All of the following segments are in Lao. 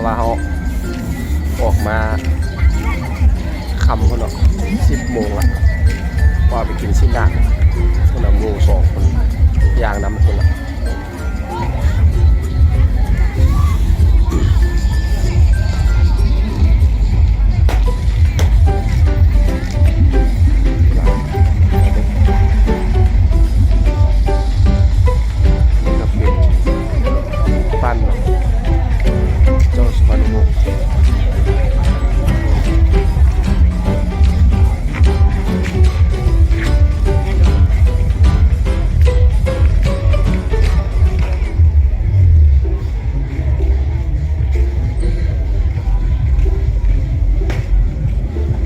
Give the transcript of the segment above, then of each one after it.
ວ່າເຮົາອອກມາຄ່ຳພຸ້ນເນາະ ສິບໂມງລະ ວ່າໄປກິນຊີ້ນດາດ ພຸ້ນນະ ໝູ່ສອງຄົນຍ່າງນຳພຸ້ນລະ. ນີ້ກະເປັນບ້ານເຈົ້າສຸພານຸວົງ.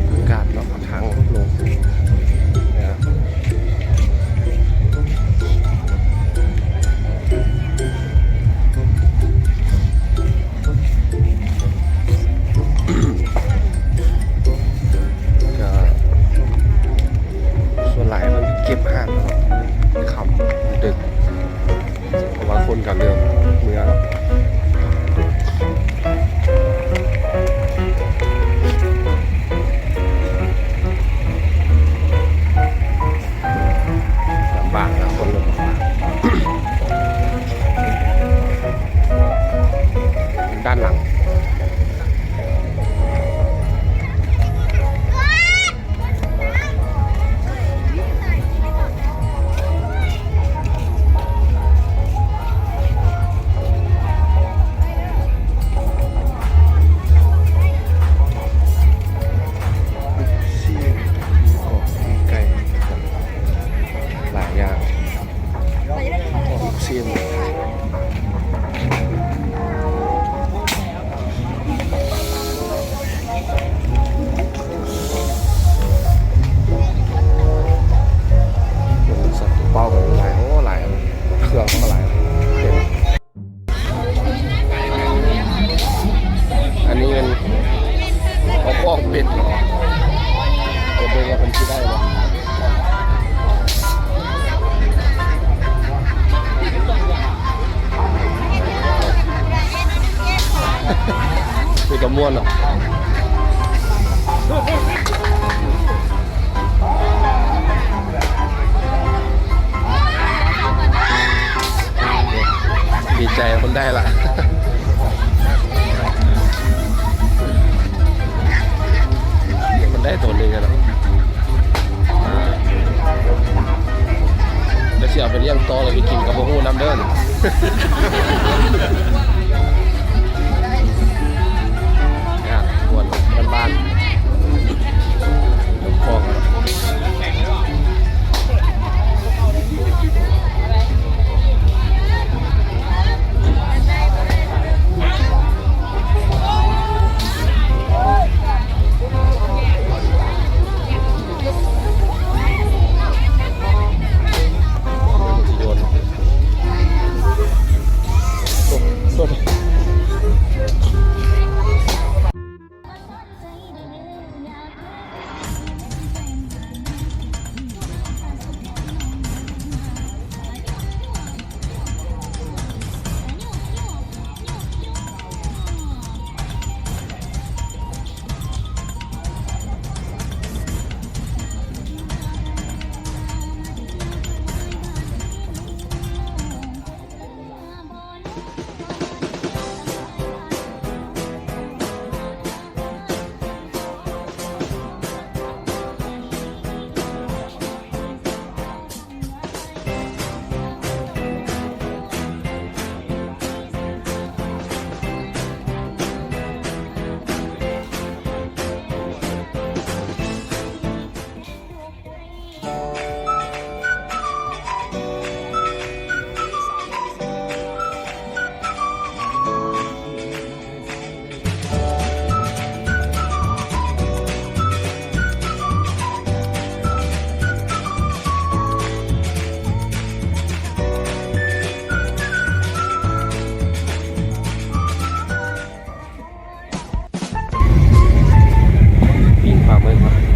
ອາກາດເນາະ ທາງລົງ ກະສ່ວນຫຼາຍມັນເກັບຮ້ານເນາະ ຄ່ຳດຶກ ເພາະວ່າຄົນກະເລີ່ມເມືອແລ້ວ. ລຳບາກນະ ຄົນເລີ່ມລຳບາກ ດ້ານຫຼັງ. ຫຼາຍຢ່າງ ລູກຊີ້ນ ເປັນສັດເປົ້າກັນຫຼາຍ ໂອ້ ຫຼາຍ ເຄື່ອງເຂົາກະຫຼາຍ ເຕັມ. ອັນນີ້ແມ່ນເອົາຂອງເປັດ ໄປເບິ່ງວ່າເພິ່ນຊິໄດ້ບໍ່ ຄືຈະມ່ວນເນາະ. ດີໃຈເພິ່ນໄດ້ລະ ເພິ່ນໄດ້ໂຕໜຶ່ງແລ້ວເນາະ. ແລ້ວຊິເອົາໄປລ້ຽງຕໍ່ ຫຼືໄປກິນກະບໍ່ຮູ້ນຳເດີ. ງານກວນບ້ານໆ ຂອງປີ້ງປາໝຶກ